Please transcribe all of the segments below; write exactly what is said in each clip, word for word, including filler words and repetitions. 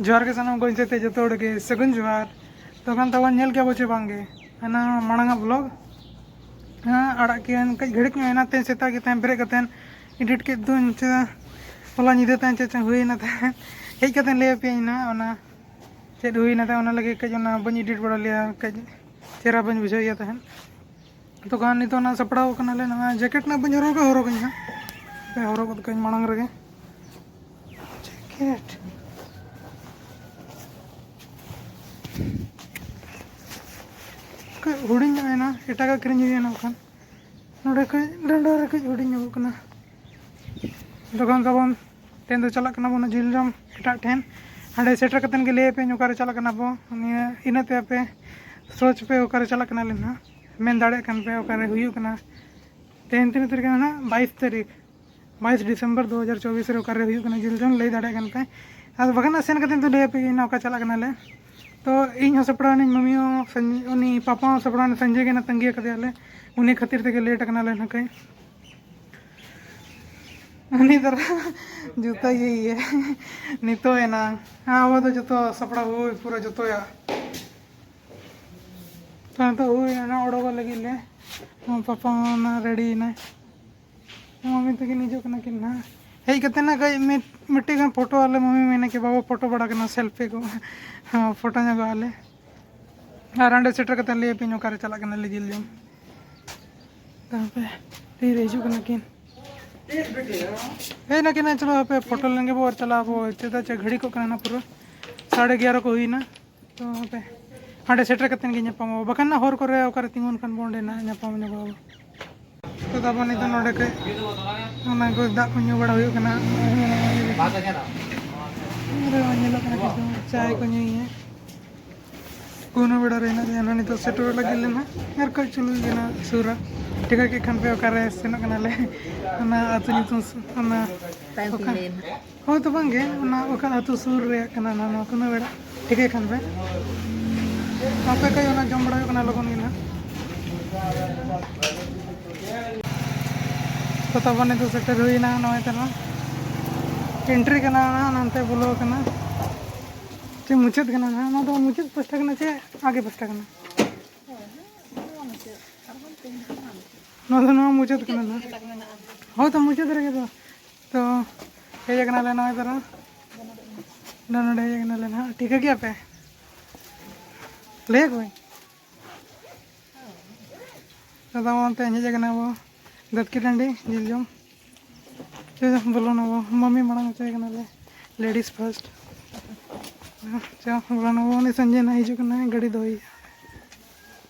ᱡᱚᱦᱟᱨ ᱜᱮ ᱥᱟᱱᱟᱢ ᱠᱚ, ᱤᱧ ᱥᱮᱫ ᱛᱮ ᱡᱚᱛᱚ ᱦᱚᱲ ᱜᱮ ᱥᱟᱹᱜᱩᱱ ᱡᱚᱦᱟᱨ᱾ ᱛᱚ ᱠᱷᱟᱱ ᱛᱟᱵᱚᱱ ᱧᱮᱞ ᱠᱮᱫᱟ ᱵᱚ ᱪᱮ ᱵᱟᱝ ᱜᱮ ᱦᱟᱱᱟ ᱢᱟᱲᱟᱝ ᱟᱜ vlog? ᱦᱮᱸ, ᱟᱲᱟᱜ ᱠᱮᱫᱟᱹᱧ ᱠᱟᱹᱡ ᱜᱷᱟᱹᱲᱤᱡ ᱧᱚᱜ ᱮᱱᱟ, ᱛᱮᱦᱮᱧ ᱥᱮᱛᱟᱜ ᱜᱮ ᱛᱟᱦᱮᱸ ᱵᱮᱨᱮᱫ ᱠᱟᱛᱮᱫ edit ᱠᱮᱫ ᱫᱩᱧ ᱪᱮ, ᱦᱚᱞᱟ ᱧᱤᱫᱟᱹ ᱛᱟᱦᱮᱸ ᱪᱮᱫ ᱪᱚᱝ ᱦᱩᱭᱮᱱᱟ ᱛᱟᱦᱮᱸᱫ᱾ ᱦᱮᱡ ᱠᱟᱛᱮᱫ ᱞᱟᱹᱭ ᱟᱯᱮᱭᱟᱹᱧ ᱱᱟᱦᱟᱜ ᱚᱱᱟ ᱪᱮᱫ ᱦᱩᱭᱮᱱᱟ ᱛᱟᱦᱮᱸᱫ, ᱚᱱᱟ ᱞᱟᱹᱜᱤᱫ ᱠᱟᱹᱡ ᱚᱱᱟ ᱵᱟᱹᱧ edit ᱵᱟᱲᱟ ᱞᱮᱫᱟ, ᱠᱟᱹᱡ ᱪᱮᱦᱨᱟ ᱵᱟᱹᱧ ᱵᱩᱡᱷᱟᱹᱣ ᱮᱫᱟ ᱛᱟᱦᱮᱸᱫ᱾ ᱛᱚ ᱠᱷᱟᱱ ᱱᱤᱛᱚᱜ ᱱᱟᱜ ᱥᱟᱯᱲᱟᱣ ᱠᱟᱱᱟᱞᱮ, ᱱᱚᱣᱟ jacket ᱱᱟᱜ ᱵᱟᱹᱧ ᱦᱚᱨᱚᱜᱟ, ᱦᱚᱨᱚᱜᱟᱹᱧ ᱦᱟᱸᱜ᱾ ᱦᱟᱯᱮ ᱦᱚᱨᱚᱜ ᱜᱚᱫ ᱠᱟᱹᱧ ᱢᱟᱲᱟᱝ ᱨᱮᱜᱮ᱾ Jacket᱾ ᱠᱟᱹᱡ ᱦᱩᱰᱤᱧ ᱧᱚᱜ ᱮᱱᱟ, ᱮᱴᱟᱜᱟᱜ ᱠᱤᱨᱤᱧ ᱦᱩᱭᱩᱜᱼᱟ ᱱᱟᱜ ᱠᱷᱟᱱ᱾ ᱱᱚᱰᱮ ᱠᱟᱹᱡ ᱰᱟᱸᱰᱟ ᱨᱮ ᱠᱟᱹᱡ ᱦᱩᱰᱤᱧ ᱧᱚᱜᱚᱜ ᱠᱟᱱᱟ᱾ ᱛᱚ ᱠᱷᱟᱱ ᱛᱟᱵᱚᱱ ᱛᱮᱦᱮᱧ ᱫᱚ ᱪᱟᱞᱟᱜ ᱠᱟᱱᱟ ᱵᱚᱱ ᱡᱤᱞ ᱡᱚᱢ ᱮᱴᱟᱜ ᱴᱷᱮᱱ᱾ ᱦᱟᱸᱰᱮ ᱥᱮᱴᱮᱨ ᱠᱟᱛᱮᱱ ᱜᱮ ᱞᱟᱹᱭ ᱟᱯᱮᱭᱟᱹᱧ ᱚᱠᱟᱨᱮ ᱪᱟᱞᱟᱜ ᱠᱟᱱᱟ ᱵᱚ᱾ ᱱᱤᱭᱟᱹ ᱤᱱᱟᱹ ᱛᱮ ᱟᱯᱮ search ᱯᱮ ᱚᱠᱟᱨᱮ ᱪᱟᱞᱟᱜ ᱠᱟᱱᱟᱞᱮ ᱱᱟᱦᱟᱜ᱾ ᱢᱮᱱ ᱫᱟᱲᱮᱭᱟᱜ ᱠᱟᱱ ᱯᱮ ᱚᱠᱟᱨᱮ ᱦᱩᱭᱩᱜ ᱠᱟᱱᱟ᱾ ᱛᱮᱦᱮᱧ ᱛᱤᱱᱟᱹᱜ ᱛᱟᱹᱨᱤᱠᱷ ᱠᱟᱱᱟ ᱱᱟᱦᱟᱜ? ᱵᱟᱭᱤᱥ ᱛᱟᱹᱨᱤᱠᱷ, ᱵᱟᱭᱤᱥ ᱰᱤᱥᱮᱢᱵᱚᱨ ᱫᱩ ᱦᱟᱡᱟᱨ ᱪᱚᱵᱵᱤᱥ ᱨᱮ ᱚᱠᱟᱨᱮ ᱦᱩᱭᱩᱜ ᱠᱟᱱᱟ ᱡᱤᱞ ᱡᱚᱢ, ᱞᱟᱹᱭ ᱫᱟᱲᱮᱭᱟᱜ ᱠᱟᱱ ᱯᱮ᱾ ᱟᱫᱚ ᱵᱟᱠᱷᱟᱱ ᱱᱟᱜ ᱥᱮᱱ ᱠᱟᱛᱮ ᱫᱚ ᱞᱟᱹᱭ ᱟᱯᱮ ᱜᱮ ᱱᱟᱦᱟᱜ ᱚᱠᱟ ᱪᱟᱞᱟᱜ ᱠᱟᱱᱟᱞᱮ᱾ ᱛᱚ ᱤᱧ ᱦᱚᱸ ᱥᱟᱯᱲᱟᱣ ᱮᱱᱟᱹᱧ, ᱢᱟᱹᱢᱤ ᱦᱚᱸ ᱥᱟᱸᱡ-, ᱩᱱᱤ ᱯᱟᱯᱟ ᱦᱚᱸ ᱥᱟᱯᱲᱟᱣ ᱮᱱᱟ, ᱥᱟᱸᱡᱮ ᱜᱮ ᱱᱟᱜ ᱛᱟᱺᱜᱤ ᱟᱠᱟᱫᱮᱭᱟᱞᱮ᱾ ᱩᱱᱤ ᱠᱷᱟᱹᱛᱤᱨ ᱛᱮᱜᱮ late ᱠᱟᱱᱟᱞᱮ ᱱᱟᱜ ᱠᱷᱟᱡ᱾ ᱩᱱᱤ ᱫᱟᱨᱟ ᱡᱩᱛᱟᱹ ᱜᱮ ᱤᱭᱟᱹ ᱱᱤᱛᱚᱜ ᱮᱱᱟᱝ᱾ ᱟᱵᱚ ᱫᱚ ᱡᱚᱛᱚ ᱥᱟᱯᱲᱟᱣ ᱦᱩᱭ ᱯᱩᱨᱟᱹ ᱡᱚᱛᱚᱭᱟᱜ᱾ ᱛᱚ ᱱᱤᱛᱚᱜ ᱦᱩᱭ ᱮᱱᱟ, ᱚᱰᱚᱠᱚᱜ ᱞᱟᱹᱜᱤᱫ ᱞᱮ᱾ ᱯᱟᱯᱟ ᱦᱚᱸ ᱚᱱᱟ ready ᱮᱱᱟᱭ᱾ ᱢᱟᱹᱢᱤ ᱛᱟᱹᱠᱤᱱ ᱦᱤᱡᱩᱜ ᱠᱟᱱᱟ ᱠᱤᱱ ᱱᱟᱦᱟᱜ᱾ ᱦᱮᱡ ᱠᱟᱛᱮ ᱱᱟᱜ ᱠᱟᱹᱡ ᱢᱤᱫ, ᱢᱤᱫᱴᱮᱡ ᱜᱟᱱ ᱯᱷᱳᱴᱳ ᱟᱞᱮ ᱢᱟᱹᱢᱤ ᱢᱮᱱᱟ ᱠᱤ, "ᱵᱟᱵᱟ ᱯᱷᱳᱴᱳ ᱵᱟᱲᱟ ᱠᱟᱱᱟ, selfie ᱠᱚ ᱦᱚᱸ ᱯᱷᱳᱴᱳ ᱧᱚᱜᱚᱜ ᱟᱞᱮ᱾" ᱟᱨ ᱚᱸᱰᱮ ᱥᱮᱴᱮᱨ ᱠᱟᱛᱮ ᱞᱟᱹᱭ ᱟᱯᱮᱭᱟᱹᱧ ᱚᱠᱟᱨᱮ ᱪᱟᱞᱟᱜ ᱠᱟᱱᱟᱞᱮ ᱡᱤᱞ ᱡᱚᱢ᱾ ᱛᱟᱯᱮ ᱛᱤᱨᱮ ᱦᱤᱡᱩᱜ ᱠᱟᱱᱟ ᱠᱤᱱ᱾ ᱦᱮᱡ ᱱᱟᱠᱤᱱ, ᱪᱚᱞᱚ ᱦᱟᱯᱮ ᱯᱷᱳᱴᱳ ᱞᱮᱱ ᱜᱮᱵᱚ ᱟᱨ ᱪᱟᱞᱟᱜ ᱟᱵᱚ, ᱪᱮᱫᱟᱜ ᱪᱮ ᱜᱷᱟᱹᱲᱤ ᱠᱚᱜ ᱠᱟᱱᱟ ᱱᱟᱜ ᱯᱩᱨᱟᱹ ᱥᱟᱲᱮ ᱮᱜᱟᱨᱚ ᱠᱚ ᱦᱩᱭᱱᱟ᱾ ᱛᱚ ᱦᱟᱯᱮ ᱦᱟᱸᱰᱮ ᱥᱮᱴᱮᱨ ᱠᱟᱛᱮᱱ ᱜᱮ ᱧᱟᱯᱟᱢᱚᱜᱼᱟ, ᱵᱟᱠᱷᱟᱱ ᱱᱟᱜ ᱦᱚᱨ ᱠᱚᱨᱮ ᱚᱠᱟᱨᱮ ᱛᱤᱸᱜᱩᱱ ᱠᱷᱟᱱ ᱵᱚ ᱚᱸᱰᱮ ᱱᱟᱜ ᱧᱟᱯᱟᱢ ᱧᱚᱜᱚᱜ ᱟᱵᱚ᱾ ᱛᱚ ᱛᱟᱵᱚᱱ ᱱᱤᱛᱚᱜ ᱱᱚᱰᱮ ᱠᱟᱹᱡ ᱚᱱᱟ ᱠᱚ ᱫᱟᱜ ᱠᱚ ᱧᱩ ᱵᱟᱲᱟ ᱦᱩᱭᱩᱜ ᱠᱟᱱᱟ᱾ ᱟᱨ ᱧᱮᱞᱚᱜ ᱠᱟᱱᱟ ᱠᱤᱪᱷᱩ ᱪᱟᱭ ᱠᱚ ᱧᱩᱭᱮᱫᱼᱟ᱾ ᱠᱳᱱᱳ ᱵᱮᱲᱟ ᱨᱮ ᱦᱮᱱᱟᱜ ᱞᱮᱭᱟ, ᱱᱤᱛᱚᱜ ᱥᱮᱴᱮᱨᱚᱜ ᱞᱟᱹᱜᱤᱫ ᱞᱮ ᱱᱟᱜ᱾ ᱟᱨ ᱠᱟᱹᱡ ᱪᱩᱞᱩᱝ ᱜᱮ ᱱᱟᱜ ᱥᱩᱨᱟ, ᱴᱷᱤᱠᱟᱹ ᱠᱮᱫ ᱠᱷᱟᱱ ᱯᱮ ᱚᱠᱟᱨᱮ ᱥᱮᱱᱚᱜ ᱠᱟᱱᱟᱞᱮ᱾ ᱚᱱᱟ ᱟᱹᱛᱩ ᱧᱩᱛᱩᱢ ᱥᱩ-, ᱚᱱᱟ ᱛᱟᱭᱚᱢ ᱛᱤᱧ ᱚᱠᱟ-, ᱞᱟᱹᱭ ᱟᱢᱟ᱾ ᱦᱳᱭ ᱛᱚ ᱵᱟᱝ ᱜᱮ, ᱚᱱᱟ ᱚᱠᱟ ᱟᱹᱛᱩ ᱥᱩᱨ ᱨᱮᱭᱟᱜ ᱠᱟᱱᱟ ᱱᱟᱜ ᱱᱚᱣᱟ ᱠᱳᱱᱳ ᱵᱮᱲᱟ, ᱴᱷᱤᱠᱟᱹ ᱠᱷᱟᱱ ᱯᱮ᱾ ᱟᱯᱮ ᱠᱟᱹᱡ ᱚᱱᱟ ᱡᱚᱢ ᱵᱟᱲᱟ ᱦᱩᱭᱩᱜ ᱠᱟᱱᱟ ᱞᱚᱜᱚᱱ ᱜᱮ ᱱᱟᱜ᱾ ᱛᱚ ᱛᱟᱵᱚᱱ ᱱᱤᱛᱚᱜ ᱥᱮᱴᱮᱨ ᱦᱩᱭᱱᱟ ᱱᱚᱜᱼᱚᱭ ᱛᱟᱞᱟ᱾ Entry ᱠᱟᱱᱟ ᱱᱟᱜ, ᱱᱚᱱᱛᱮ ᱵᱚᱞᱚ ᱠᱟᱱᱟ᱾ ᱪᱮᱫ ᱢᱩᱪᱟᱹᱫ ᱠᱟᱱᱟ ᱱᱟᱦᱟᱜ? ᱱᱚᱣᱟ ᱫᱚ ᱢᱩᱪᱟᱹᱫ ᱯᱟᱥᱴᱟ ᱠᱟᱱᱟ ᱪᱮ ᱟᱜᱮ ᱯᱟᱥᱴᱟ ᱠᱟᱱᱟ? ᱱᱚᱣᱟ ᱫᱚ ᱱᱚᱣᱟ ᱢᱩᱪᱟᱹᱫ ᱠᱟᱱᱟ ᱱᱟᱦᱟᱜ᱾ ᱦᱳᱭ ᱛᱚ, ᱢᱩᱪᱟᱹᱫ ᱨᱮᱜᱮ ᱫᱚ᱾ ᱛᱚ, ᱦᱮᱡ ᱟᱠᱟᱱᱟᱞᱮ ᱱᱚᱜᱼᱚᱭ ᱛᱚᱨᱟ᱾ ᱱᱚᱰᱮ ᱦᱮᱡ ᱟᱠᱟᱱᱟᱞᱮ ᱱᱟᱦᱟᱜ᱾ ᱴᱷᱤᱠᱟᱹ ᱠᱮᱜᱼᱟ ᱯᱮ? ᱞᱟᱹᱭ ᱟᱠᱚᱣᱟᱹᱧ᱾ ᱫᱟᱫᱟ ᱚᱱᱛᱮ ᱦᱮᱡ ᱟᱠᱟᱱᱟ ᱵᱚ ᱫᱟᱹᱛᱠᱤ ᱴᱟᱺᱰᱤ ᱡᱤᱞ ᱡᱚᱢ᱾ ᱪᱚ ᱵᱚᱞᱚᱱ ᱟᱵᱚ, ᱢᱟᱹᱢᱤ ᱢᱟᱲᱟᱝ ᱦᱚᱪᱚᱭ ᱠᱟᱱᱟᱞᱮ, ladies first᱾ ᱪᱚ ᱵᱚᱞᱚᱱ ᱟᱵᱚ, ᱩᱱᱤ ᱥᱚᱧᱡᱚᱭ ᱱᱟᱜ ᱦᱤᱡᱩᱜ ᱠᱟᱱᱟᱭ ᱜᱟᱹᱰᱤ ᱫᱚᱦᱚᱭᱮᱭᱟ᱾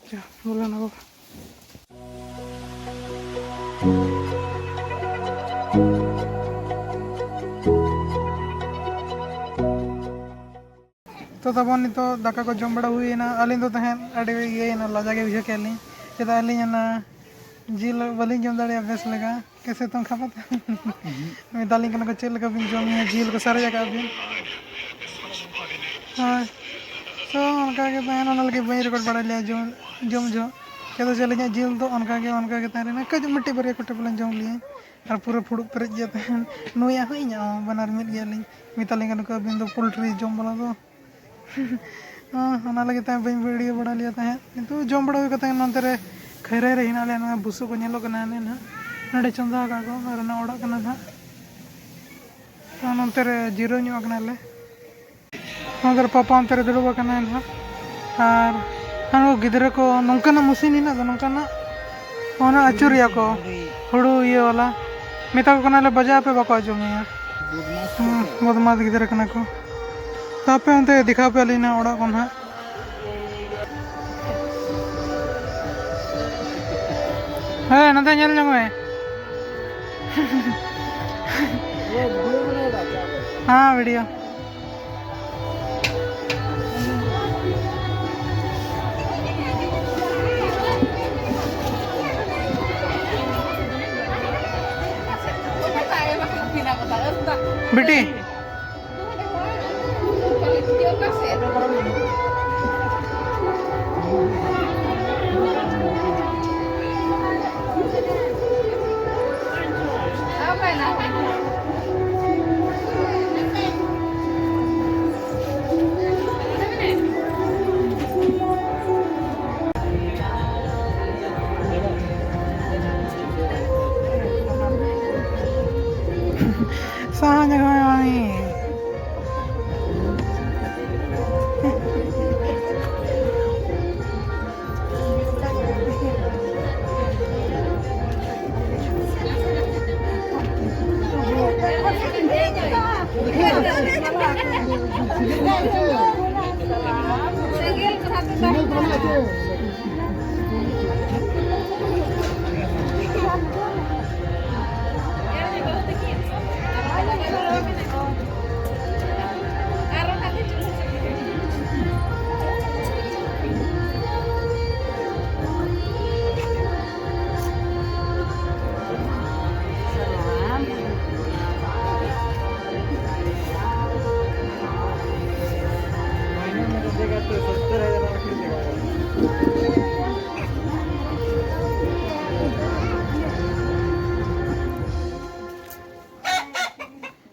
ᱪᱚ ᱵᱚᱞᱚᱱ ᱟᱵᱚ᱾ ᱛᱚ ᱛᱟᱵᱚᱱ ᱱᱤᱛᱚᱜ ᱫᱟᱠᱟ ᱠᱚ ᱡᱚᱢ ᱵᱟᱲᱟ ᱦᱩᱭᱮᱱᱟ᱾ ᱟᱹᱞᱤᱧ ᱫᱚ ᱛᱟᱦᱮᱸᱫ ᱟᱹᱰᱤ ᱤᱭᱟᱹᱭᱮᱱᱟ, ᱞᱟᱡᱟ ᱜᱮ ᱵᱩᱡᱷᱟᱹᱣ ᱠᱮᱫ ᱞᱤᱧ, ᱪᱮᱫᱟᱜ ᱟᱹᱞᱤᱧ ᱚᱱᱟ ᱡᱤᱞ ᱵᱟᱹᱞᱤᱧ ᱡᱚᱢ ᱫᱟᱲᱮᱭᱟᱜᱼᱟ ᱵᱮᱥ ᱞᱮᱠᱟ᱾ ᱠᱮᱥᱮ ᱛᱚᱝ ᱠᱷᱟᱯᱟ ᱛᱚ᱾ ᱢᱮᱛᱟᱞᱤᱧ ᱠᱟᱱᱟ ᱠᱚ, "ᱪᱮᱫ ᱞᱮᱠᱟ ᱵᱤᱱ ᱡᱚᱢ ᱧᱩᱭᱟ, ᱡᱤᱞ ᱠᱚ ᱥᱟᱨᱮᱡ ᱟᱠᱟᱫ ᱵᱤᱱ?" ᱦᱳᱭ᱾ ᱛᱚ ᱚᱱᱠᱟ ᱜᱮ ᱛᱟᱦᱮᱱ, ᱚᱱᱟ ᱞᱟᱹᱜᱤᱫ ᱵᱟᱹᱧ ᱨᱮᱠᱚᱨᱰ ᱵᱟᱲᱟᱭ ᱞᱮᱭᱟ ᱡᱚᱢ, ᱡᱚᱢ ᱡᱚᱦᱚᱜ᱾ ᱪᱮᱫᱟᱜ ᱡᱮ ᱟᱹᱞᱤᱧᱟᱜ ᱡᱤᱞ ᱫᱚ ᱚᱱᱠᱟ ᱜᱮ, ᱚᱱᱠᱟ ᱜᱮ ᱛᱟᱦᱮᱸ ᱞᱮᱱᱟ᱾ ᱠᱟᱹᱡ ᱢᱤᱫᱴᱤᱡ ᱵᱟᱨᱭᱟ ᱠᱚᱴᱮᱡ ᱵᱚᱞᱮ ᱡᱚᱢ ᱞᱮᱜᱼᱟᱹᱧ᱾ ᱟᱨ ᱯᱩᱨᱟᱹ ᱯᱷᱩᱲᱩᱜ ᱯᱮᱨᱮᱡ ᱜᱮ ᱛᱟᱦᱮᱱ᱾ ᱱᱩᱭᱟᱜ ᱦᱚᱸ ᱤᱧᱟᱹᱜ ᱦᱚᱸ, ᱵᱟᱱᱟᱨ ᱢᱤᱫ ᱜᱮᱭᱟᱞᱤᱧ᱾ ᱢᱮᱛᱟᱞᱤᱧ ᱠᱟᱱᱟ ᱠᱚ, "ᱟᱹᱵᱤᱱ ᱫᱚ ᱯᱳᱞᱴᱨᱤ ᱡᱚᱢ ᱵᱟᱞᱟ ᱫᱚ?" ᱦᱚᱸ, ᱚᱱᱟ ᱞᱟᱹᱜᱤᱫ ᱛᱮ ᱵᱟᱹᱧ ᱵᱷᱤᱰᱤᱭᱳ ᱵᱟᱲᱟ ᱞᱮᱫᱟ ᱛᱟᱦᱮᱸᱫ᱾ ᱠᱤᱱᱛᱩ ᱡᱚᱢ ᱵᱟᱲᱟ ᱦᱩᱭ ᱠᱟᱛᱮ ᱱᱚᱱᱛᱮ ᱨᱮ ᱠᱷᱟᱹᱨᱟᱹᱭ ᱨᱮ ᱦᱮᱱᱟᱜ ᱞᱮᱭᱟ᱾ ᱱᱚᱣᱟ ᱵᱩᱥᱩᱵ ᱠᱚ ᱧᱮᱞᱚᱜ ᱠᱟᱱᱟ ᱦᱟᱱᱮ ᱱᱟᱦᱟᱜ, ᱱᱚᱸᱰᱮ ᱪᱚᱸᱫᱟ ᱟᱠᱟᱫ ᱠᱚ ᱟᱨ ᱚᱱᱟ ᱚᱲᱟᱜ ᱠᱟᱱᱟ ᱱᱟᱦᱟᱜ᱾ ᱛᱚ, ᱱᱚᱱᱛᱮ ᱨᱮ ᱡᱤᱨᱟᱹᱣ ᱧᱚᱜ ᱟᱠᱟᱱᱟᱞᱮ᱾ ᱱᱚᱱᱛᱮ ᱨᱮ ᱯᱟᱯᱟ ᱚᱱᱛᱮ ᱨᱮ ᱫᱩᱲᱩᱵ ᱟᱠᱟᱱᱟᱭ ᱱᱟᱦᱟᱜ᱾ ᱟᱨ ᱦᱟᱱᱠᱩ ᱜᱤᱫᱽᱨᱟᱹ ᱠᱚ ᱱᱚᱝᱠᱟᱱᱟᱜ ᱢᱮᱥᱤᱱ ᱦᱮᱱᱟᱜ ᱫᱚ, ᱱᱚᱝᱠᱟᱱᱟᱜ, ᱚᱱᱟ ᱟᱹᱪᱩᱨᱮᱭᱟ ᱠᱚ, ᱦᱩᱲᱩ ᱤᱭᱟᱹ ᱵᱟᱞᱟ᱾ ᱢᱮᱛᱟ ᱠᱚ ᱠᱟᱱᱟᱞᱮ, ᱵᱟᱡᱟᱣ ᱯᱮ, ᱵᱟᱠᱚ ᱟᱸᱡᱚᱢᱮᱭᱟ᱾ ᱦᱩᱸ, ᱵᱚᱫᱢᱟᱥ ᱠᱚ᱾ ᱵᱚᱫᱢᱟᱥ ᱜᱤᱫᱽᱨᱟᱹ ᱠᱟᱱᱟ ᱠᱚ᱾ ᱛᱚ ᱟᱯᱮ ᱚᱱᱛᱮ ᱫᱮᱠᱷᱟᱣ ᱯᱮ ᱟᱹᱞᱤᱧ ᱱᱟᱜ ᱚᱲᱟᱜ ᱠᱚ ᱱᱟᱦᱟᱜ᱾ ᱦᱮᱸ, ᱱᱚᱛᱮ ᱧᱮᱞ ᱧᱚᱜ ᱢᱮ᱾ ᱦᱮᱸ, ᱵᱷᱤᱰᱤᱭᱳ᱾ ᱵᱤᱴᱤ᱾ ᱥᱟᱦᱟ ᱧᱟᱢ ᱢᱟᱢᱤ᱾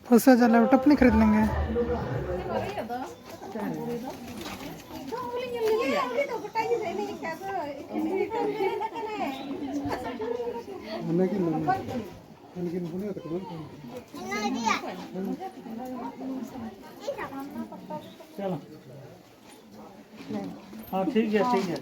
पैसा चला टपनी खरीद लेंगे। ᱚᱱᱟᱜᱮ ᱢᱮᱱᱫᱟ᱾ ᱩᱱᱠᱤᱱ ᱵᱩᱞᱤ ᱠᱟᱛᱮ ᱠᱚ ᱵᱟᱝ? ᱪᱚᱞᱚ᱾ ᱦᱮᱸ, ᱴᱷᱤᱠ ᱜᱮᱭᱟ, ᱴᱷᱤᱠ ᱜᱮᱭᱟ᱾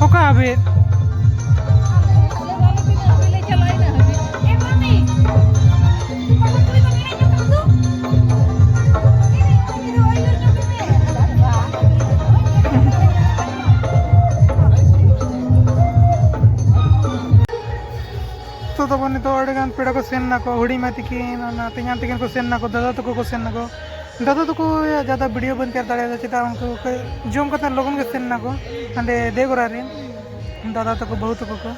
ᱚᱠᱟ ᱦᱟᱹᱵᱤᱡ? ᱛᱚ ᱛᱟᱵᱚᱱ ᱱᱤᱛᱚᱜ ᱟᱹᱰᱤ ᱜᱟᱱ ᱯᱮᱲᱟ ᱠᱚ ᱥᱮᱱ ᱱᱟᱠᱚ, ᱦᱩᱰᱤᱧ ᱢᱟ ᱛᱟᱹᱠᱤᱱ, ᱚᱱᱟ ᱛᱮᱧᱟᱝ ᱛᱟᱹᱠᱤᱱ ᱠᱚ ᱥᱮᱱ ᱱᱟᱠᱚ, ᱫᱟᱫᱟ ᱛᱟᱠᱚ ᱠᱚ ᱥᱮᱱ ᱱᱟᱠᱚ᱾ ᱫᱟᱫᱟ ᱛᱟᱠᱚ ᱡᱟᱫᱟ ᱵᱷᱤᱰᱤᱭᱳ ᱵᱟᱹᱧ ᱛᱮᱭᱟᱨ ᱫᱟᱲᱮᱭᱟᱫᱟ, ᱪᱮᱫᱟᱜ ᱩᱱᱠᱩ ᱠᱚ ᱡᱚᱢ ᱠᱟᱛᱮ ᱞᱚᱜᱚᱱ ᱜᱮ ᱥᱮᱱ ᱱᱟᱠᱚ ᱦᱟᱸᱰᱮ ᱫᱮᱜᱚᱨᱟ ᱨᱮᱱ ᱫᱟᱫᱟ ᱛᱟᱠᱚ ᱵᱟᱹᱦᱩ ᱛᱟᱠᱚ ᱠᱚ᱾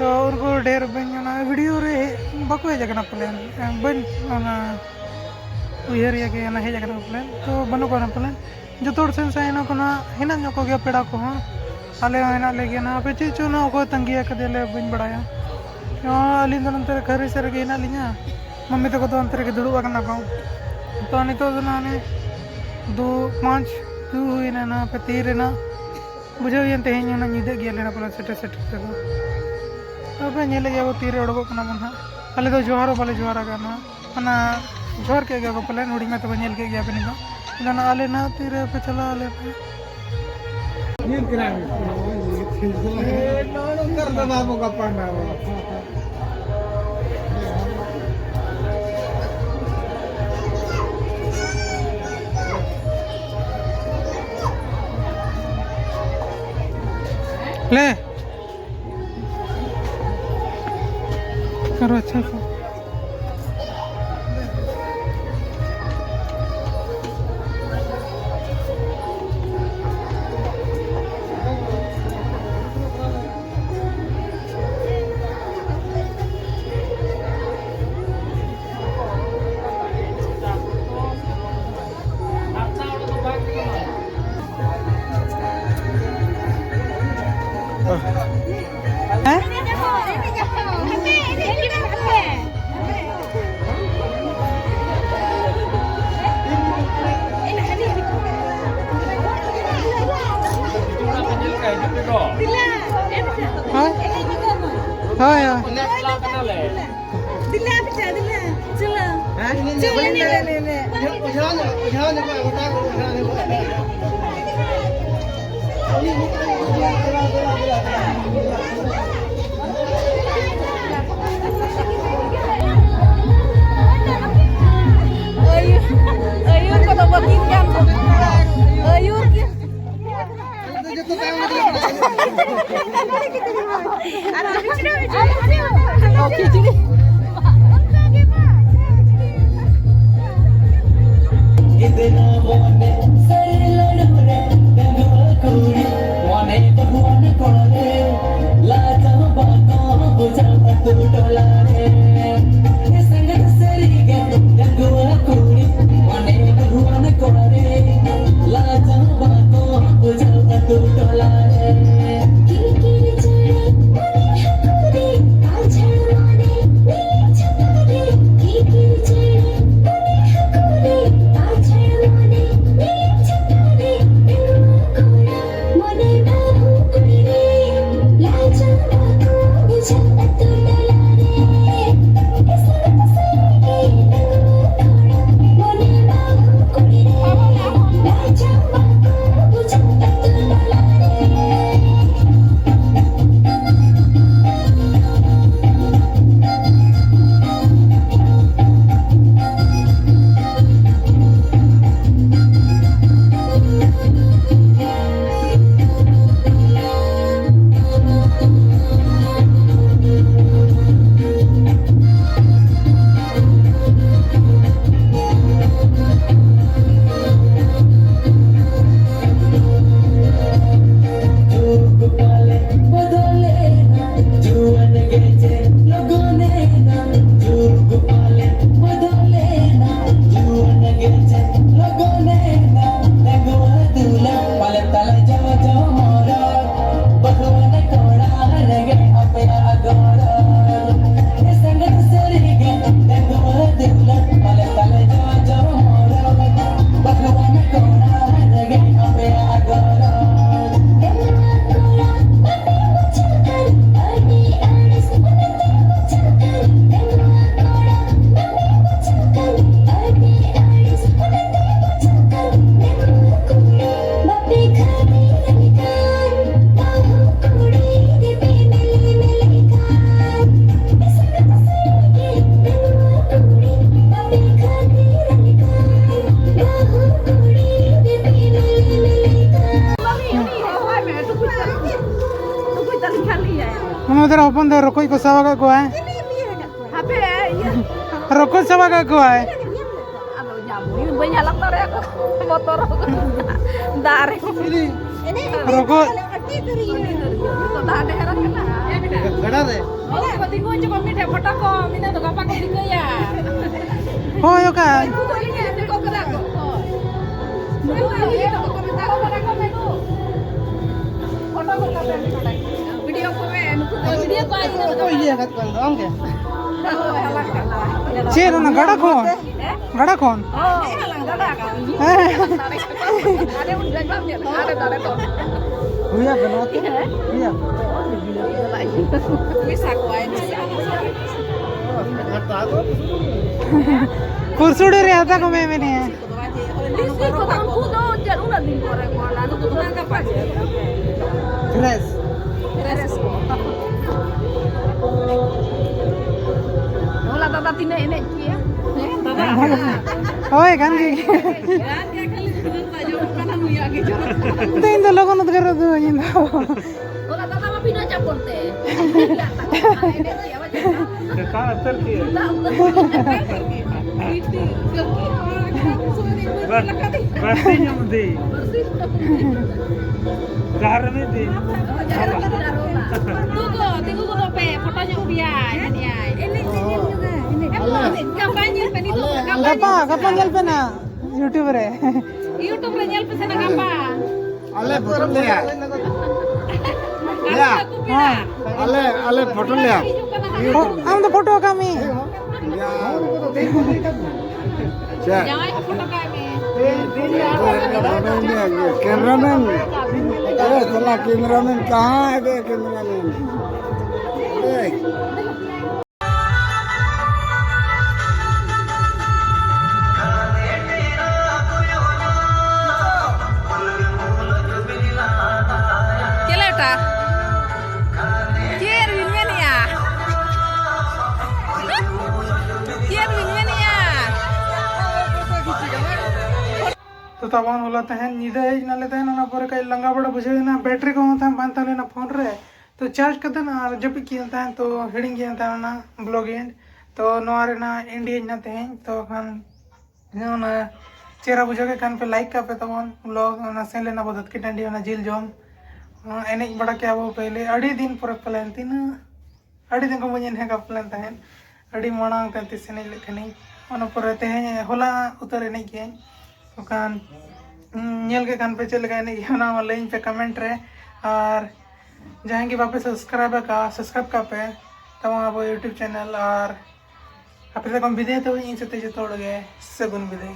ᱛᱚ ᱩᱱᱠᱩ ᱰᱷᱮᱨ ᱵᱟᱹᱧ, ᱚᱱᱟ ᱵᱷᱤᱰᱤᱭᱳ ᱨᱮ ᱦᱮᱡ, ᱵᱟᱠᱚ ᱦᱮᱡ ᱟᱠᱟᱱᱟ ᱯᱟᱞᱮᱱ, ᱵᱟᱹᱧ ᱚᱱᱟ ᱩᱭᱦᱟᱹᱨ ᱭᱟ ᱠᱤ ᱚᱱᱟ ᱦᱮᱡ ᱟᱠᱟᱱᱟ ᱠᱚ ᱯᱟᱞᱮᱱ, ᱛᱚ ᱵᱟᱹᱱᱩᱜ ᱠᱚᱣᱟ ᱯᱟᱞᱮᱱ᱾ ᱡᱚᱛᱚ ᱦᱚᱲ ᱥᱮᱱ ᱥᱟᱭᱱᱟ ᱠᱚ ᱱᱟᱦᱟᱜ ᱦᱮᱱᱟᱜ ᱧᱚᱜ ᱠᱚᱜᱮᱭᱟ ᱯᱮᱲᱟ ᱠᱚᱦᱚᱸ, ᱟᱞᱮ ᱦᱚᱸ ᱦᱮᱱᱟᱜ ᱞᱮᱜᱮᱭᱟ ᱱᱟᱦᱟᱜ᱾ ᱟᱯᱮ ᱪᱮᱫ ᱪᱚ ᱱᱚᱣᱟ ᱚᱠᱚᱭ ᱛᱟᱺᱜᱤ ᱟᱠᱟᱫᱮᱭᱟᱞᱮ ᱵᱟᱹᱧ ᱵᱟᱲᱟᱭᱟ᱾ ᱱᱚᱣᱟ ᱟᱹᱞᱤᱧ ᱫᱚ ᱱᱚᱱᱛᱮ ᱨᱮ ᱠᱷᱟᱹᱨᱟᱹᱭ ᱥᱮᱫ ᱨᱮᱜᱮ ᱦᱮᱱᱟᱜ ᱞᱤᱧᱟ, ᱢᱟᱹᱢᱤ ᱛᱟᱠᱚ ᱫᱚ ᱚᱱᱛᱮ ᱨᱮᱜᱮ ᱫᱩᱲᱩᱵ ᱟᱠᱟᱱᱟ ᱠᱚ᱾ ᱛᱚ ᱱᱤᱛᱚᱜ ᱫᱚ ᱱᱟᱦᱟᱜ ᱫᱩ ᱯᱟᱸᱪ ᱫᱩ ᱦᱩᱭᱱᱟ ᱱᱟᱦᱟᱜ, ᱯᱮ ᱛᱤᱱ ᱨᱮᱱᱟᱜ ᱵᱩᱡᱷᱟᱹᱣ ᱮᱱ ᱛᱮᱦᱮᱧ ᱚᱱᱟ ᱧᱤᱫᱟᱹᱜ ᱜᱮᱭᱟ ᱞᱮ ᱱᱟᱦᱟᱜ ᱯᱟᱞᱮ ᱥᱮᱴᱮᱨ ᱥᱮᱴᱮᱨ ᱛᱮᱫᱚ᱾ ᱛᱚᱵᱮ ᱧᱮᱞ ᱜᱮᱭᱟ ᱵᱚ ᱛᱤᱨᱮ ᱚᱰᱚᱠᱚᱜ ᱠᱟᱱᱟ ᱵᱚᱱ ᱦᱟᱸᱜ᱾ ᱟᱞᱮ ᱫᱚ ᱡᱚᱦᱟᱨ ᱦᱚᱸ ᱵᱟᱞᱮ ᱡᱚᱦᱟᱨ ᱟᱠᱟᱱᱟ᱾ ᱚᱱᱟ ᱡᱚᱦᱟᱨ ᱠᱮᱫ ᱜᱮᱭᱟ ᱠᱚ ᱯᱟᱞᱮᱱ, ᱦᱩᱰᱤᱧ ᱢᱟ ᱛᱚᱵᱮ ᱧᱮᱞ ᱠᱮᱫ ᱜᱮᱭᱟ ᱯᱮ ᱱᱤᱛ ᱫᱚ᱾ ᱟᱫᱚ ᱱᱟ ᱟᱞᱮ ᱱᱟ ᱛᱤᱨᱮ ᱯᱮ ᱪᱟᱞᱟᱜᱼᱟ ᱟᱞᱮ ᱯᱮ? ᱞᱮ᱾ ᱟᱨᱚ ᱟᱪᱪᱷᱟ ᱠᱚ᱾ ᱦᱳᱭ, ᱦᱳᱭ᱾ ᱫᱮᱞᱟ, ᱵᱮᱴᱟ, ᱫᱮᱞᱟ᱾ ᱪᱚᱞᱚ᱾ ᱦᱮᱸ? ᱪᱚᱞᱚ, ᱱᱮ, ᱱᱮ, ᱱᱮ᱾ ᱚᱡᱷᱟ ᱧᱚᱜ, ᱚᱡᱷᱟ ᱧᱚᱜ, ᱜᱚᱴᱟ ᱠᱚ ᱚᱡᱷᱟ ᱧᱚᱜ᱾ ᱟᱹᱭᱩᱨ, ᱟᱹᱭᱩᱨ ᱠᱚᱫᱚ ᱵᱟᱹᱠᱤᱱ ᱠᱟᱱ ᱫᱚ᱾ ᱟᱹᱭᱩᱨ ᱠᱤᱱ᱾ ᱦᱚᱯᱚᱱ ᱫᱚ ᱨᱚᱠᱚᱡ ᱠᱚ ᱥᱟᱵ ᱟᱠᱟᱫ ᱠᱚᱣᱟᱭ᱾ ᱦᱟᱯᱮ, ᱤᱭᱟᱹ᱾ ᱨᱚᱠᱚᱡ ᱥᱟᱵ ᱟᱠᱟᱫ ᱠᱚᱣᱟᱭ᱾ ᱟᱫᱚ ᱧᱟᱢ ᱦᱩᱭᱩᱜ, ᱵᱟᱹᱧ ᱦᱟᱞᱟᱝ ᱫᱟᱲᱮᱭᱟᱠᱚ᱾ ᱵᱚᱛᱚᱨ᱾ ᱫᱟᱜ ᱨᱮ᱾ ᱨᱚᱠᱚᱡ᱾ ᱫᱟᱜ ᱰᱷᱮᱨ ᱟᱠᱟᱱᱟ᱾ ᱜᱟᱰᱟ ᱨᱮ᱾ ᱦᱳᱭ, ᱠᱚ ᱛᱤᱸᱜᱩ ᱦᱚᱪᱚ ᱠᱚᱢ, ᱢᱤᱫᱴᱮᱡ ᱯᱷᱳᱴᱳ ᱠᱚ, ᱢᱮᱱᱟᱜ ᱫᱚ ᱜᱟᱯᱟ ᱠᱚ ᱴᱷᱤᱠᱟᱹᱭᱟ᱾ ᱦᱳᱭ, ᱚᱠᱟ? ᱩᱱᱠᱩ ᱫᱚ ᱤᱧ ᱴᱷᱮᱱ ᱠᱚ ᱠᱟᱫᱟ ᱠᱚ᱾ ᱦᱳᱭ᱾ ᱱᱩᱠᱩ ᱫᱚ ᱤᱧ ᱴᱷᱮᱱ ᱠᱚ ᱢᱮᱛᱟ ᱠᱚ ᱠᱟᱱᱟ ᱠᱚ, ᱢᱮᱱᱩ᱾ ᱯᱷᱳᱴᱳ ᱠᱚ ᱠᱟᱛᱮ ᱱᱚᱰᱮ᱾ ᱵᱷᱤᱰᱤᱭᱳ ᱠᱚ ᱢᱮ, ᱱᱩᱠᱩ ᱫᱚ ᱵᱷᱤᱰᱤᱭᱳ ᱠᱚ ᱟᱭ ᱚᱠᱚᱭ ᱤᱭᱟᱹ ᱟᱠᱟᱫ ᱠᱚᱣᱟ ᱟᱢ ᱜᱮ? ᱦᱳᱭ, ᱦᱟᱞᱟᱝ ᱠᱟᱜ ᱠᱚᱣᱟ᱾ ᱪᱮᱫ ᱚᱱᱟ ᱜᱟᱰᱟ ᱠᱷᱚᱱ? ᱦᱮᱸ? ᱜᱟᱰᱟ ᱠᱷᱚᱱ? ᱦᱳᱭ, ᱦᱟᱞᱟᱝ ᱜᱟᱰᱟ ᱠᱷᱚᱱ᱾ ᱦᱮᱸ᱾ ᱟᱞᱮ ᱩᱱ ᱡᱚᱠᱷᱚᱱ ᱧᱮᱞ ᱠᱟᱜ ᱟᱞᱮ ᱫᱟᱨᱮ ᱠᱷᱚᱱ᱾ ᱦᱩᱭᱟ ᱠᱟᱱᱟ ᱚᱛᱮ? ᱦᱮᱸ? ᱦᱩᱭᱟ᱾ ᱢᱮᱥᱟ ᱠᱚᱣᱟᱭ, ᱢᱮᱥᱟ᱾ ᱯᱩᱨᱥᱩᱲᱤ ᱨᱮ ᱦᱟᱛᱟ ᱠᱚ ᱢᱮ ᱢᱮᱱᱮ᱾ ᱵᱮᱥᱤ ᱠᱚ ᱫᱚ ᱩᱱᱠᱩ ᱫᱚ ᱪᱮᱫ ᱩᱱᱟᱹᱜ ᱫᱤᱱ ᱯᱚᱨᱮ ᱠᱚ ᱚᱱᱟ ᱫᱚ ᱚᱱᱟ ᱜᱟᱯᱟ ᱪᱮᱫ? ᱯᱷᱨᱮᱥ᱾ ᱯᱷᱨᱮᱥ ᱠᱚ᱾ ᱦᱚᱞᱟ ᱫᱟᱫᱟ ᱛᱤᱱᱟᱹᱜ ᱮᱱᱮᱡ ᱠᱮᱜᱼᱟ? ᱦᱮᱸ, ᱫᱟᱫᱟ᱾ ᱦᱳᱭ, ᱠᱟᱱ ᱜᱮ᱾ ᱨᱟᱱ ᱜᱮ ᱠᱷᱟᱹᱞᱤ ᱩᱫᱽᱜᱟᱹᱨ ᱫᱟᱜ ᱡᱚᱨᱚᱜ ᱠᱟᱱᱟ, ᱱᱩᱭᱟᱜ ᱜᱮ ᱡᱚᱨᱚᱜ ᱠᱟᱱᱟ᱾ ᱛᱮᱦᱮᱧ ᱫᱚ ᱞᱚᱜᱚᱱ ᱩᱫᱽᱜᱟᱹᱨ ᱩᱫᱩᱜ ᱤᱧ ᱫᱚ᱾ ᱦᱚᱞᱟ ᱫᱟᱫᱟ ᱢᱟ ᱵᱤᱱᱟᱹ ᱪᱟᱯᱚᱞ ᱛᱮ᱾ ᱮᱱᱮᱡ ᱠᱮᱜᱼᱟ, ᱵᱟᱝ? ᱪᱮᱛᱟᱱ ᱩᱛᱟᱹᱨ ᱠᱮᱜᱼᱟ᱾ ᱪᱮᱛᱟᱱ ᱩᱛᱟᱹᱨ ᱠᱮᱜᱼᱟ᱾ ᱵᱟᱹᱲᱛᱤ ᱧᱚᱜ ᱫᱮ᱾ ᱡᱟᱦᱟᱸ ᱨᱮ ᱢᱤᱫ ᱫᱤᱱ᱾ ᱛᱤᱸᱜᱩ ᱠᱚ, ᱛᱤᱸᱜᱩ ᱠᱚᱫᱚ ᱯᱮ, ᱯᱷᱳᱴᱳ ᱧᱚᱜ ᱯᱮᱭᱟ, ᱧᱮᱞ ᱧᱟᱭ᱾ ᱮᱱᱮᱡ, ᱮᱱᱮᱡ, ᱮᱱᱮᱡ, ᱮᱱᱮᱡ᱾ ᱜᱟᱯᱟ ᱧᱮᱞ ᱯᱮ, ᱱᱤᱛᱚᱜ ᱜᱟᱯᱟ, ᱜᱟᱯᱟ ᱧᱮᱞ ᱯᱮ ᱱᱟ YouTube ᱨᱮ᱾ YouTube ᱨᱮ ᱧᱮᱞ ᱯᱮ ᱥᱮ ᱱᱟ ᱜᱟᱯᱟ᱾ ᱟᱞᱮ ᱯᱷᱳᱴᱳ ᱞᱮᱭᱟ᱾ ᱭᱟ᱾ ᱦᱮᱸ᱾ ᱟᱞᱮ, ᱟᱞᱮ ᱯᱷᱳᱴᱳ ᱞᱮᱭᱟ᱾ ᱯᱷᱳ-, ᱟᱢ ᱫᱚ ᱯᱷᱳᱴᱳ ᱠᱟᱜ ᱢᱮ᱾ ᱭᱟ᱾ ᱪᱮᱫ? ᱡᱟᱶᱟᱭ ᱠᱚ ᱯᱷᱳᱴᱳ ᱠᱟᱜ ᱢᱮ᱾ ᱯᱷᱳᱴᱳ ᱞᱮᱭᱟ, ᱠᱮᱢᱨᱟᱢᱮᱱ᱾ ᱮ, ᱥᱟᱞᱟ ᱠᱮᱢᱨᱟᱢᱮᱱ, ᱠᱟᱦᱟᱸ ᱦᱮ ᱵᱮ ᱠᱮᱢᱨᱟᱢᱮᱱ? ᱮᱭ᱾ ᱪᱮᱫ ᱞᱮᱠᱟ? ᱪᱮᱫ ᱵᱤᱱ ᱢᱮᱱᱮᱜᱼᱟ? ᱪᱮᱫ ᱵᱤᱱ ᱢᱮᱱᱮᱜᱼᱟ? ᱛᱚ ᱛᱟᱵᱚᱱ ᱦᱚᱞᱟ ᱛᱟᱦᱮᱱ ᱧᱤᱫᱟᱹ ᱦᱮᱡ ᱱᱟᱞᱮ ᱛᱟᱦᱮᱱ, ᱚᱱᱟ ᱯᱚᱨᱮ ᱠᱟᱹᱡ ᱞᱟᱸᱜᱟ ᱵᱟᱲᱟ ᱵᱩᱡᱷᱟᱹᱣ ᱮᱱᱟ, ᱵᱮᱴᱨᱤ ᱠᱚᱦᱚᱸ ᱛᱟᱦᱮᱸ ᱵᱟᱝ ᱛᱟᱦᱮᱸ ᱞᱮᱱᱟ ᱯᱷᱳᱱ ᱨᱮ᱾ ᱛᱚ ᱪᱟᱨᱡᱽ ᱠᱟᱛᱮ ᱟᱨ ᱡᱟᱹᱯᱤᱫ ᱠᱮᱫ ᱛᱟᱦᱮᱸᱫ, ᱛᱚ ᱦᱤᱲᱤᱧ ᱜᱮ ᱛᱟᱦᱮᱸ ᱚᱱᱟ ᱵᱞᱚᱜ ᱮᱱᱰ᱾ ᱛᱚ ᱱᱚᱣᱟ ᱨᱮᱱᱟᱜ ᱮᱱᱰ ᱤᱧ ᱱᱟ ᱛᱮᱦᱮᱧ᱾ ᱛᱚ ᱠᱷᱟᱱ ᱚᱱᱟ ᱪᱮᱦᱨᱟ ᱵᱩᱡᱷᱟᱹᱣ ᱠᱮᱫ ᱠᱷᱟᱱ ᱯᱮ ᱞᱟᱭᱤᱠ ᱠᱟᱜ ᱯᱮ ᱛᱟᱵᱚᱱ ᱵᱞᱚᱜ᱾ ᱚᱱᱟ ᱥᱮᱱ ᱞᱮᱱᱟ ᱵᱚ ᱫᱷᱟᱹᱛᱠᱤ ᱴᱟᱺᱰᱤ, ᱚᱱᱟ ᱡᱤᱞ ᱡᱚᱢ᱾ ᱚᱱᱟ ᱮᱱᱮᱡ ᱵᱟᱲᱟ ᱠᱮᱜᱼᱟ ᱵᱚ ᱯᱮᱦᱞᱮ, ᱟᱹᱰᱤ ᱫᱤᱱ ᱯᱚᱨᱮ ᱯᱟᱞᱮᱱ, ᱛᱤᱱᱟᱹᱜ ᱟᱹᱰᱤ ᱫᱤᱱ ᱠᱷᱚᱱ ᱵᱟᱹᱧ ᱮᱱᱮᱡ ᱠᱟᱜ ᱯᱟᱞᱮᱱ ᱛᱟᱦᱮᱸᱫ, ᱟᱹᱰᱤ ᱢᱟᱲᱟᱝ ᱛᱮ ᱛᱤᱥ ᱮᱱᱮᱡ ᱞᱮᱫ ᱠᱷᱟᱱᱤᱧ᱾ ᱚᱱᱟ ᱯᱚᱨᱮ ᱛᱮᱦᱮᱧ ᱦᱚᱞᱟ ᱩᱛᱟᱹᱨ ᱮᱱᱮᱡ ᱠᱮᱜᱼᱟᱹᱧ᱾ ᱛᱚ ᱠᱷᱟᱱ ᱧᱮᱞ ᱠᱮᱫ ᱠᱷᱟᱱ ᱯᱮ ᱪᱮᱫ ᱞᱮᱠᱟ ᱮᱱᱮᱡ ᱦᱩᱭᱩᱜᱼᱟ, ᱚᱱᱟ ᱢᱟ ᱞᱟᱹᱭᱟᱹᱧ ᱯᱮ ᱠᱚᱢᱮᱱᱴ ᱨᱮ᱾ ᱟᱨ ᱡᱟᱦᱟᱸᱭ ᱜᱮ ᱵᱟᱯᱮ ᱥᱟᱵᱥᱠᱨᱟᱭᱤᱵ ᱟᱠᱟᱫ, ᱥᱟᱵᱥᱠᱨᱟᱭᱤᱵ ᱠᱟᱜ ᱯᱮ ᱛᱟᱵᱚᱱ ᱟᱵᱚ ᱭᱩᱴᱩᱵᱽ ᱪᱮᱱᱮᱞ᱾ ᱟᱨ ᱟᱯᱮ ᱥᱟᱶ ᱠᱷᱚᱱ ᱵᱤᱫᱟᱹᱭ ᱛᱟᱵᱚᱱ ᱤᱧ ᱥᱟᱛᱮ ᱡᱚᱛᱚ ᱦᱚᱲ ᱜᱮ ᱥᱟᱹᱜᱩᱱ ᱵᱤᱫᱟᱹᱭ᱾